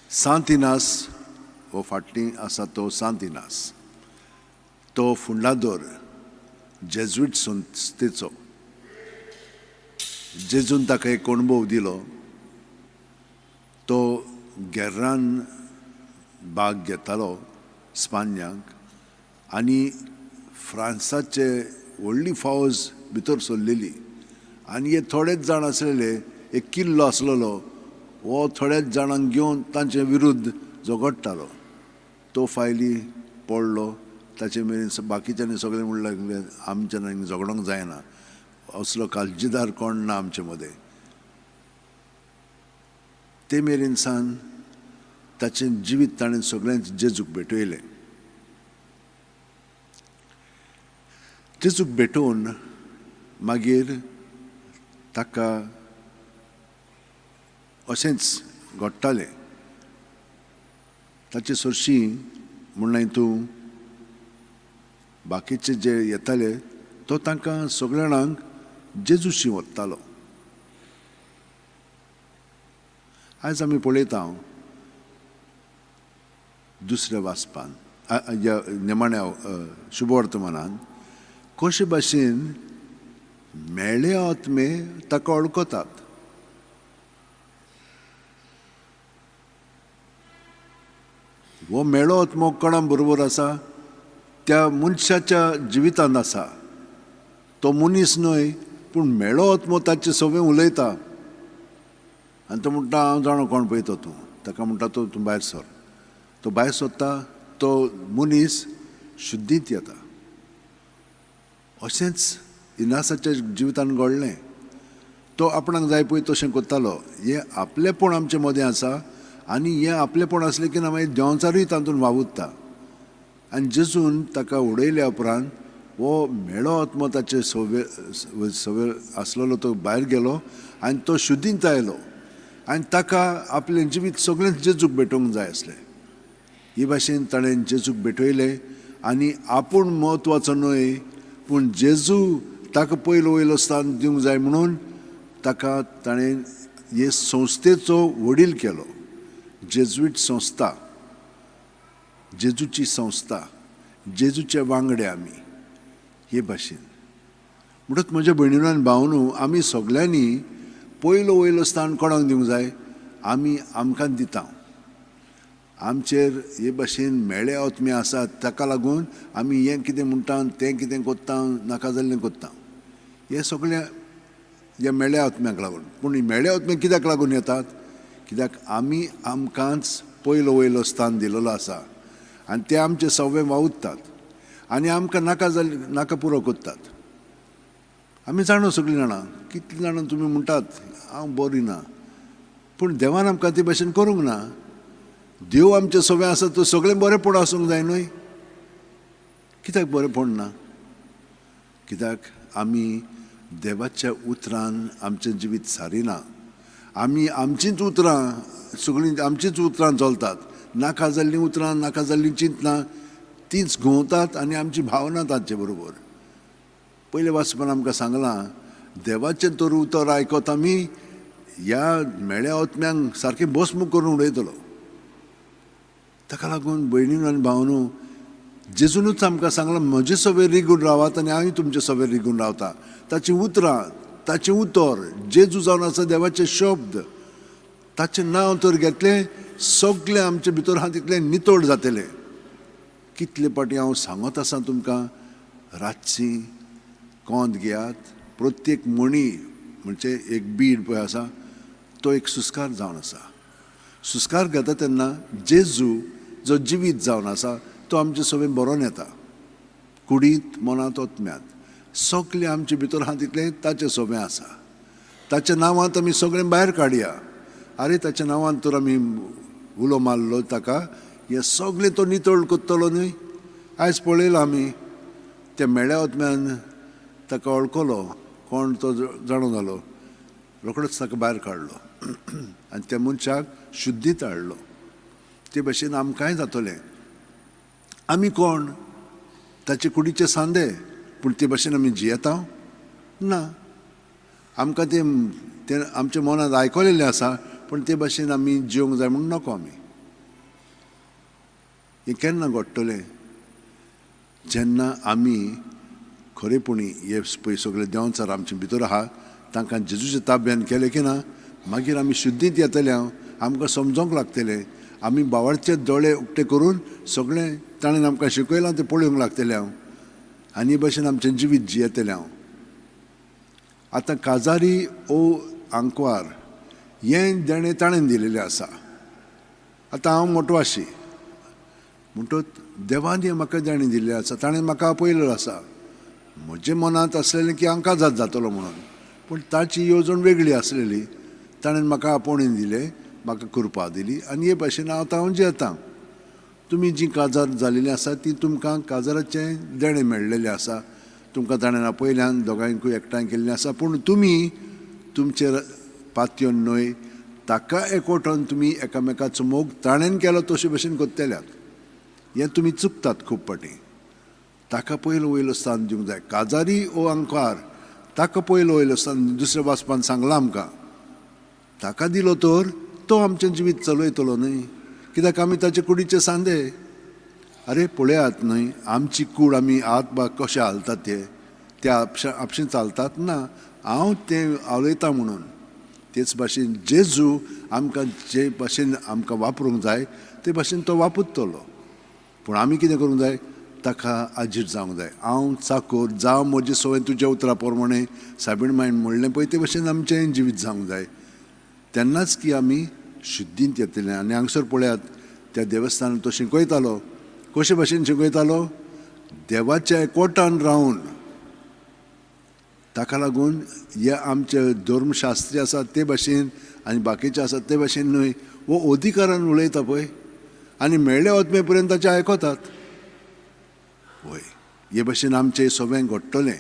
सांत इनास हो फाटली आसा तो सांत इनास, तो फुंडादोर जेज्वीट संस्थेचो. जेजून ताका एक अणभव दिलो. तो गेर्रान भाग घेतालो स्पान्यांक आनी फ्रांसाचे व्हडली फौज भितर सरलेली आनी हे थोडेच जाण आसलेले, एक किल्लो आसलेलो, हो थोड्याच जाणांक घेवन तांचे विरुद्ध झगडटालो. तो फायली पडलो, ताचे मेरेन बाकीच्यांनी सगळें म्हणूंक लागले आमच्यान झगडोंक जायना, असलो काळजीदार कोण ना आमचे मदें. ते मेरेन सान ताचें जिवीत ताणें सगळेंच जेजूक भेटयलें. जेजूक भेटोवन मागीर ताका अशेंच घडटालें. ताचे सरशीं म्हणलें तूं बाकीचे जे येताले तो तांकां सगळ्या जाणांक जेजूशी व्हरतालो. आयज आमी पळयता दुसऱ्या वाचपान ह्या निमाण्या शुभवर्तमानान कशे भाशेन मेळे आत्मे ताका वळखतात. हो मेळो आत्मो कोणा बरोबर आसा? त्या मनशाच्या जिवितांत आसा. तो मनीस न्हय पूण मेळो आत्मो ताचे सगळें उलयता आनी तो म्हणटा हांव जाणो कोण पळयतो तूं. ताका म्हणटा तो तूं भायर सर. तो भायर सरता, तो मनीस शुद्धींत येता. अशेंच इनासाच्या जिवितान घडलें. तो आपणाक जाय पळय तशें करतालो. हें आपलेपण आमचे मदें आसा आनी हें आपलेपण आसलें की ना मागीर देंवचारूय तातूंत वावुरता. आनी जेजून ताका उडयल्या उपरांत हो मेळो आत्मो ताचे सवे सवे आसलेलो तो भायर गेलो आनी तो शुद्धींत आयलो आनी ताका आपलें जिवीत सगळेंच जेजूक भेटोवंक जाय आसलें. ही भाशेन ताणें जेजूक भेटयलें आनी आपूण म्हत्वाचो न्हय पूण जेजू ताका पयलो वयलो स्थान दिवंक जाय म्हणून ताका ताणें हे संस्थेचो वडील केलो. जेजुईट संस्था, जेजूची संस्था, जेजूचे वांगडे आमी हे भाशेन. म्हणटच म्हज्या भयणीनो आनी भावनो, आमी सगल्यांनी पयलो वयलो स्थान कोणाक दिवंक जाय? आमी आमकां दिता. आमचेर हे भाशेन मेळे आत्मे आसात, ताका लागून आमी हें कितें म्हणटा तें कितें करता, नाका जाल्लें करता. हें सगळें ह्या मेळ्या आत्म्याक लागून. पूण ही मेळ्या आत्म्या कित्याक लागून येतात? कित्याक आमी आमकांच पयलो वयलो स्थान दिलेलो आसा आनी ते आमचे सवे वावुरतात आनी आमकां नाका जाल्ले नाका पुरो करतात. आमी जाणा सगळीं जाणां, कितलीं जाणां तुमी म्हणटात हांव बरी ना, पूण देवान आमकां ते भाशेन करूंक ना. देव आमचे सवे आसा तो सगळें बरेंपण आसूंक जाय न्हय? कित्याक बरेंपण ना? कित्याक आमी देवाच्या उतरान आमचें जिवीत सारिना. आमी आमचींच उतरां सगळीं आमचींच उतरां चलतात. नाका जाल्लीं उतरां, नाका जाल्लीं चिंतनां तींच घुंवतात आनी आमची भावना तांचे बरोबर. पयले वाचपान आमकां सांगलां देवाचें तर उतर आयकत आमी ह्या मेळ्या आत्म्यांक सारकें भस्म करून उडयतलो. ताका लागून भयणीन आनी भावनो, जेजूनच आमकां सांगलां म्हजे सवेर रिगून रावात आनी हांवूय तुमचे सवेर रिगून रावता. ताचीं उतरां, ताचें उतर जेजू जावन आसा देवाचे शब्द, ताचें नांव तर घेतलें सगळें आमचे भितर आहा तितलें नितळ जातलें. कितले फावटी हांव सांगत आसा तुमकां, रातची कोंत घेयात, प्रत्येक मणी म्हणजे एक बीड पळय आसा तो एक सुस्कार जावन आसा. सुस्कार घेता तेन्ना जेजू जो जिवीत जावन आसा तो आमचे सगळें बरोवन येता, कुडींत, मनांत, आत्म्यांत सगळें आमचे भितर आहा तितलें ताचें सगळें आसा. ताच्या नांवांत आमी सगळें भायर काडया. आरे ताच्या नांवांत तर आमी उलो मारलो ताका, हें सगळें तो नितळ करतलो न्हय. आयज पळयलां आमी त्या मेळ्या आत्म्यान ताका वळखलो, कोण तो जाणो जालो, रोखडोच ताका भायर काडलो आनी त्या मनशाक शुद्धींत हाडलो. ते भाशेन आमकांय जातलें. आमी कोण? ताचे कुडीचे सांदे, पूण ते भाशेन आमी जियेता ना. आमकां तें आमच्या मनांत आयकलेलें आसा, पूण ते भाशेन आमी जिवंक जाय म्हूण नको. आमी हें केन्ना घडटलें? जेन्ना आमी खरेपणी हे पळय सगळे देंवचार आमचे भितर आहा तांकां जेजूच्या ताब्यान केलें की ना, मागीर आमी शुद्धींत येतले. हांव आमकां समजोंक लागतलें. आमी बावाळचे दोळे उक्ते करून सगळें ताणें आमकां शिकयलां तें पळोवंक लागतलें हांव, आनी हे भशेन आमचें जिवीत जियेतलें हांव. आतां काजारी ओ आंकवार हें देणें ताणें दिलेलें आसा. आतां हांव मोटवाशी म्हणटच देवान हें म्हाका देणें दिल्लें आसा, ताणें म्हाका आपयलेलो आसा. म्हज्या मनांत आसलेलें की हांव काजार जातलो म्हणून, पूण ताची येवजण वेगळी आसलेली. ताणें म्हाका आपोवणें दिलें, म्हाका कृपा दिली आनी हे भाशेन हांव आतां हांव जियेतां. तुमी जीं काजार जालेलीं आसा ती तुमकां काजाराचें देणें मेळ्ळेलें आसा. तुमकां ताणें आपयल्यान दोगांयकूय एकठांय केल्लें आसा. पूण तुमी तुमचेर पातयन न्हय, ताका एकवटून तुमी एकामेकाचो मोग ताणें केलो तशे भशेन करतल्यात. हें तुमी चुकतात खूब फावटी. ताका पयलो वयलो स्थान दिवंक जाय. काजारी ओ आंकवार ताका पयलो वयलो स्थान दुसऱ्या वाचपान सांगलां आमकां. ताका दिलो तर तो आमचें जिवीत चलयतलो न्हय, कित्याक आमी ताचे कुडीचे सांदे. अरे पळयात न्हय, आमची कूड आमी हात बा कशे हालतात ते आपशें चालतात ना, हांव तें उलयतां म्हणून. तेच भाशेन जेजू आमकां जे भाशेन आमकां वापरूंक जाय ते भाशेन तो वापरतलो. पूण आमी कितें करूंक जाय? ताका आजीर जावंक जाय. हांव चाकोर जावं म्हजे सवय तुज्या उतरा प्रमाणें सायबीण मायन म्हणलें पळय ते भाशेन आमचें जिवीत जावंक जाय. तेन्नाच की आमी शुद्धींत येतले. आनी हांगसर पळयात त्या देवस्थानान तो शिकयतालो. कशे भाशेन शिकयतालो? देवाच्या एकवटान रावन. ताका लागून हे आमचे धर्मशास्त्री आसात ते भाशेन आनी बाकीचे आसात ते भाशेन न्हय, हो अधिकारान उलयता पळय आनी मेळ्ळे वतमे पर्यंत ताचें आयकतात. वय हे भाशेन आमचें सगळें घडटलें.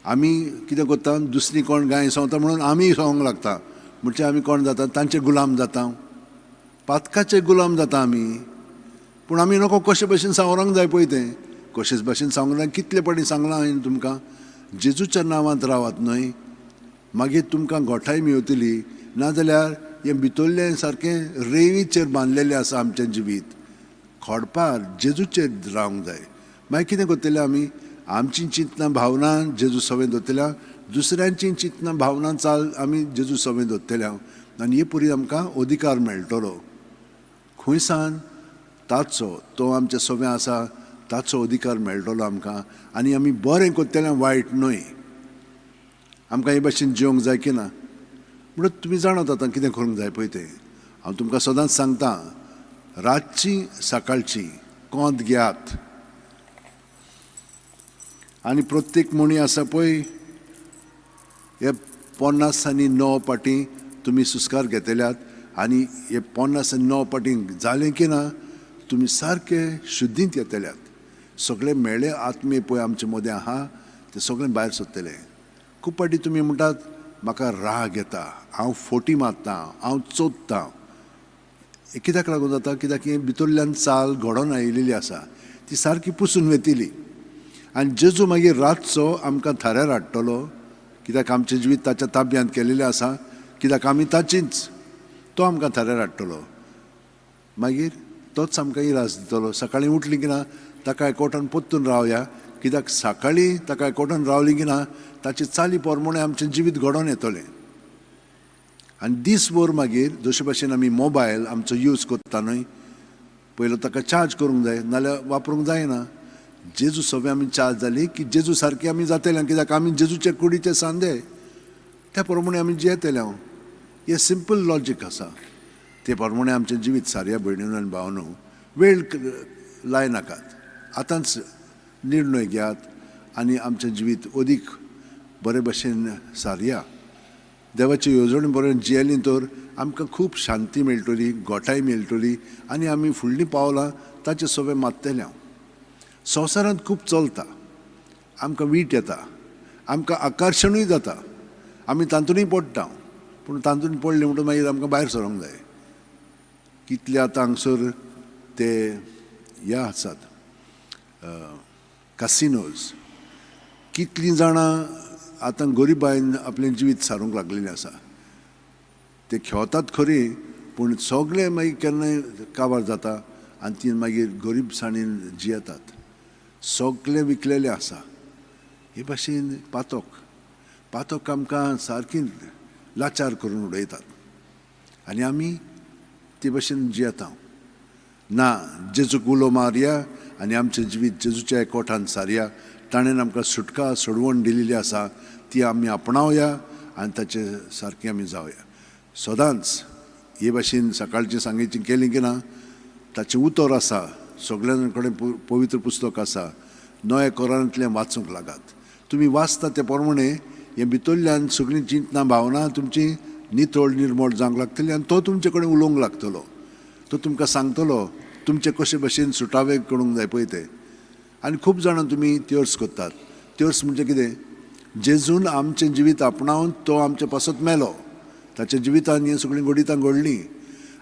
आमी कितें करता, दुसरी कोण गाय सोंवता म्हणून आमी सोंवंक लागता. म्हणजे आमी कोण जाता? तांचे गुलाम जाता, पातकाचे गुलाम जाता आमी. पूण आमी नको कशे भशेन सांवरोंक जाय पळय तें कशेच भशेन सांगूंक जाय. कितले फावटी सांगलां हांवें तुमकां, जेजूच्या नांवांत रावात न्हय, मागीर तुमकां गोठाय मेवतली. नाजाल्यार हें भितरलें सारकें रेंवीचेर बांदलेलें आसा आमचें जिवीत. खोडपार जेजूचेर रावंक जाय. मागीर कितें करतले आमी? आमची चिंतनां भावनां जेजू सवें दवरतल्या, दुसऱ्यांची चिंतनां भावनां चाल आमी जेजू सवें दवरतल्या आनी हे परी आमकां अधिकार मेळटलो. खंयसान ताचो तो आमच्या सवें आसा ताचो अधिकार मेळटलो आमकां. आनी आमी बरें करतले, वायट न्हय. आमकां हे भाशेन जिवंक जाय की ना म्हणून तुमी जाणात आतां कितें करूंक जाय पळय तें. हांव तुमकां सदांच सांगता, रातची सकाळची कोंत घेयात. आनी प्रत्येक म्हणी आसा पळय हे 59 पाटी तुमी सुस्कार घेतल्यात आनी हे 59 पाटी जालें की ना तुमी सारके शुद्धींत येतल्यात. सगळे मेळे आत्मे पळय आमचे मदें आहा ते सगळें भायर सोदतले. खूब फावटी तुमी म्हणटात म्हाका राग येता, हांव फोटी मारता, हांव चोदतां. कित्याक लागून जाता? कित्याक हें भितरल्यान चाल घडोवन आयिल्ली आसा ती सारकी पुसून वेतली. आनी जेजू मागीर रातचो आमकां थाऱ्यार हाडटलो, कित्याक आमचें जिवीत ताच्या ताब्यांत केलेलें आसा, कित्याक आमी ताचीच. तो आमकां थाऱ्यार हाडटलो, मागीर तोच आमकां इलाज दितलो. सकाळीं उठली की ना ताका एकवटान परतून रावया, कित्याक सकाळीं ताका एकवटान रावली की ना ताची चाली प्रमाणें आमचें जिवीत घडोवन येतलें. आनी दीसभर मागीर जशे भाशेन आमी मोबायल आमचो यूज करता न्हय, पयलो ताका चार्ज करूंक जाय, नाल्यार वापरूंक जायना. जेजू सगळें आमी चार्ज जाली की जेजू सारकी आमी जातले, कित्याक आमी जेजूचे कुडीचे सांदे त्या प्रमाणे आमी जियेतले. हांव हें सिंपल लॉजीक आसा. ते प्रमाणे आमचें जिवीत सारया भयणीनो आनी भावनो वेळ लायनाकात, आतांच निर्णय घेयात आनी आमचें जिवीत अदीक बरे भशेन सारया. देवाची येवजणे बरें जियेली तर आमकां खूब शांती मेळटली, गोठाय मेळटली आनी आमी फुडलीं पावलां ताचे सगळें मारतले. हांव संवसारांत खूब चलता, आमकां वीट येता, आमकां आकर्शणूय जाता, आमी तातूंतय पडटा. पूण तातूंत पडले म्हणटकच मागीर आमकां भायर सरोंक जाय. कितले आतां हांगसर ते हे आसात कासिनोज, कितलीं जाणां आतां गरिबायन आपलें जिवीत सारूंक लागलेलें आसा. ते खेळतात खरी, पूण सगळें मागीर केन्नाय काबार जाता आनी ती मागीर गरीबसाणीन जियेतात. सगळें विकलेलें आसा. हे भाशेन पातक पातक आमकां सारकी लाचार करून उडयतात आनी आमी ते भाशेन जियेता. ना, जेजूक उलो मारया आनी आमचें जिवीत जेजूच्या एकवटान सारया. ताणें आमकां सुटका सोडवण दिलेली आसा, ती आमी आपणावया आनी ताचे सारकें आमी जावया. सदांच हे भाशेन सकाळचें सांगेचें केलें की ना, ताचें उतर आसा, सगळ्यां कडेन पवित्र पुस्तक आसा, नव्या कोरांतलें वाचूंक लागात. तुमी वाचता ते प्रमाणे हें भितरल्यान सगळीं चिंतना भावना तुमची नितळ निर्मळ जावंक लागतली आनी तो तुमचे कडेन उलोवंक लागतलो. तो तुमकां सांगतलो तुमचे कशे भशेन सुटावे करूंक जाय पळय ते. आनी खूब जाणां तुमी त्योर्स करतात. त्योर्स म्हणजे कितें? जेजून आमचें जिवीत आपणावन तो आमचे पासत मेलो, ताच्या जिवितान हें सगळीं घडितां घडलीं.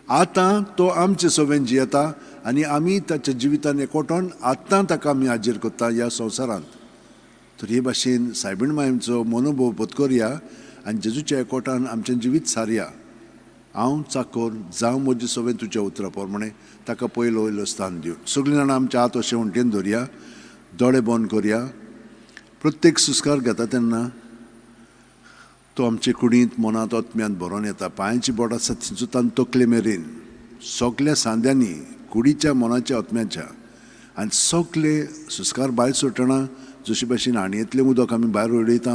आतां तो आमचे सवेन जियेता आनी आमी ताच्या जिवितान एकवटोन आतां ताका आमी हाजीर करता ह्या संवसारांत. तर हे भाशेन सायबीण मायेचो मनोभोव पत्करया आनी जेजूच्या एकवटान आमचें जिवीत सारया. हांव चाकोर जावं म्हजे सवें तुज्या उतरा प्रमाणे, ताका पयलो वयलो स्थान दिवन. सगळीं जाणां आमच्या हात अशें वण्टीन धरया, दोळे बंद करया. प्रत्येक सुस्कार घेता तेन्ना तो आमचे कुडींत मनांत आत्म्यांत भरोन येता. पांयांची बोट आसा थंयसून तकले मेरेन सगल्या सांद्यांनी, कुडीच्या, मनाच्या, आत्म्याच्या. आनी सगले सुस्कार भायर सोडटना जशे भाशेन हांडयेंतलें उदक आमी भायर उडयता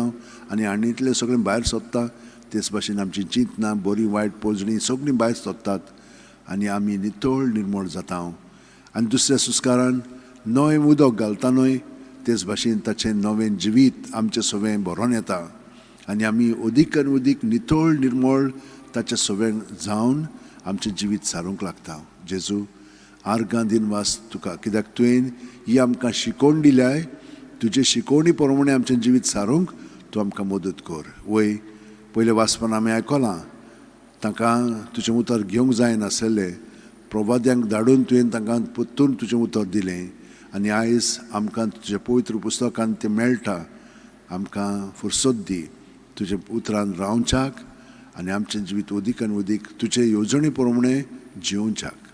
आनी हांडयेंतलें सगळें भायर सोदता, तेच भाशेन आमची चिंतना बरी वायट पोजणी सगळीं भायर सोदतात आनी आमी नितळ निर्मळ जाता. आनी दुसऱ्या सुस्कारान नवें उदक घालता न्हय, तेच भाशेन ताचें नवें जिवीत आमचें सवें भरोन येता आनी आमी अदीक आनी अदीक नितळ निर्मळ ताचें सवें जावन आमचें जिवीत सारूंक लागता. जेजू, आर्गां दिनवास तुका, कित्याक तुवें ही आमकां शिकोवण दिल्याय. तुजे शिकोवणी प्रमाणे आमचें जिवीत सारूंक तूं आमकां मदत कर. वय, पयलें वाचपान आमी आयकलां, तांकां तुजें उतर घेवंक जायनासलें, प्रवाद्यांक धाडून तुवें तांकां परतून तुजें उतर दिलें आनी आयज आमकां तुज्या पवित्र पुस्तकान तें मेळटा. आमकां फुरसत दी तुज्या उतरान रावच्याक आनी आमचें जिवीत अदीक आनी अदीक तुजे येवजणे प्रमाणे जियोवच्याक.